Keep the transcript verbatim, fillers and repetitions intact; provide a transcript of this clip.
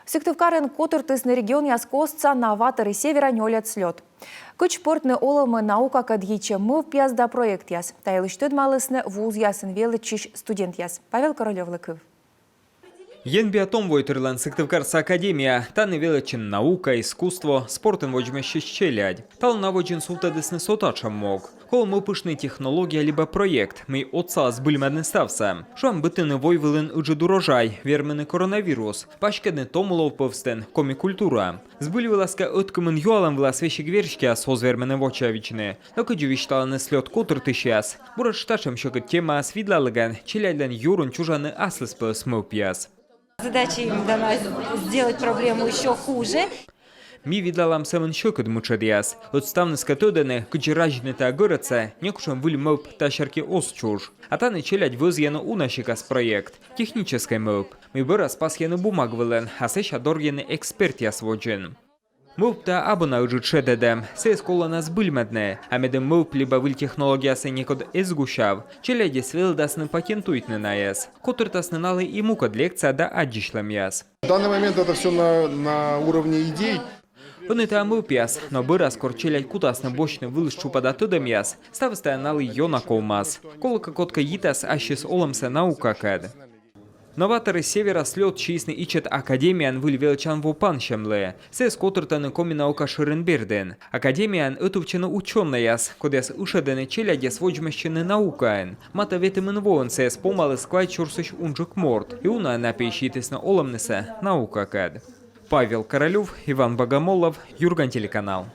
Сыктывкарын котыртісны регионъяс костса «Новаторы Севера» нёльӧд слёт. Кыдз пӧртны олӧмӧ наукакӧд йитчӧм мӧвпъяс да проектъяс, та йылысь тӧдмалісны вузъясын велӧдчысь студентъяс. Павел Королёвлы кыв. Енбиа том войтырлӧн Сыктывкарса академия. Тані велӧдчӧны наука, искусство, спортӧн водзмӧстчысь челядь. Талун на водзын сувтӧдісны со татшӧм мог. Колӧ мӧвпыштны технология либӧ проект, мый отсалас збыльмӧдны ставсӧ. Шуам, быдтыны войвылын ыджыд урожай, вермыны коронавирус, паськӧдны том лов пӧвстын, коми культура. Збыль вылас кӧ, ӧткымын юалӧм вылас весиг верстьӧяс оз вермыны вочавидзны. Но кыдзи висьталӧны слёт котыртысьяс, буретш татшӧм сьӧкыд темаяс видлалігӧн челядьлӧн юрын чужӧны аслыспӧлӧс мӧвпъяс. Задача им дана сделать проблему ещё хуже. Ми видлалам сӧмын сьӧкыд мытшӧдъяс. Ӧд ставныс кӧ тӧдӧны, кыдзи разьны тайӧ гӧрӧдсӧ, некутшӧм выль мӧвп та серти оз чуж. А тані челядь вӧзйӧны уна сикас проект, техническӧй мӧвп, мый бӧрас пасйӧны бумаг вылын, а сэсся дорйӧны экспертъяс водзын. Мӧвп — тайӧ абу на ыджыд шедӧдӧм, сійӧс колӧ на збыльмӧдны. А медым мӧвп либӧ выль технологиясӧ некод эз гусяв, челядьыс велӧдасны патентуйтны найӧс. Котыртасны налы и мукӧд лекция да аддзысьлӧмъяс. В данный момент это все на, на уровне идей. Ӧні тайӧ мӧвпъяс, но бӧрас, кор челядь кутасны босьтны вылыс тшупӧда тӧдӧмъяс, ставыс тайӧ налы ёна ковмас. Колӧкӧ, кодкӧ йитас ассьыс олӧмсӧ наукакӧд. «Новаторы Севера» слёт сиисны ичӧт академияын выль велӧдчан во пансьӧмлы. Сійӧс котыртӧны Коми наука шӧрин бердын. Академияын ӧтувтчӧны учёнӧйяс, кодъяс ышӧдӧны челядьӧс водзмӧстчыны наукаӧн. Матӧ ветымын воын сійӧс помаліс квайт сюрсысь унджык морт. И унаӧн на пиысь йитісны олӧмнысӧ наукакӧд. Павел Королёв, Иван Богомолов, «Юрган» телеканал.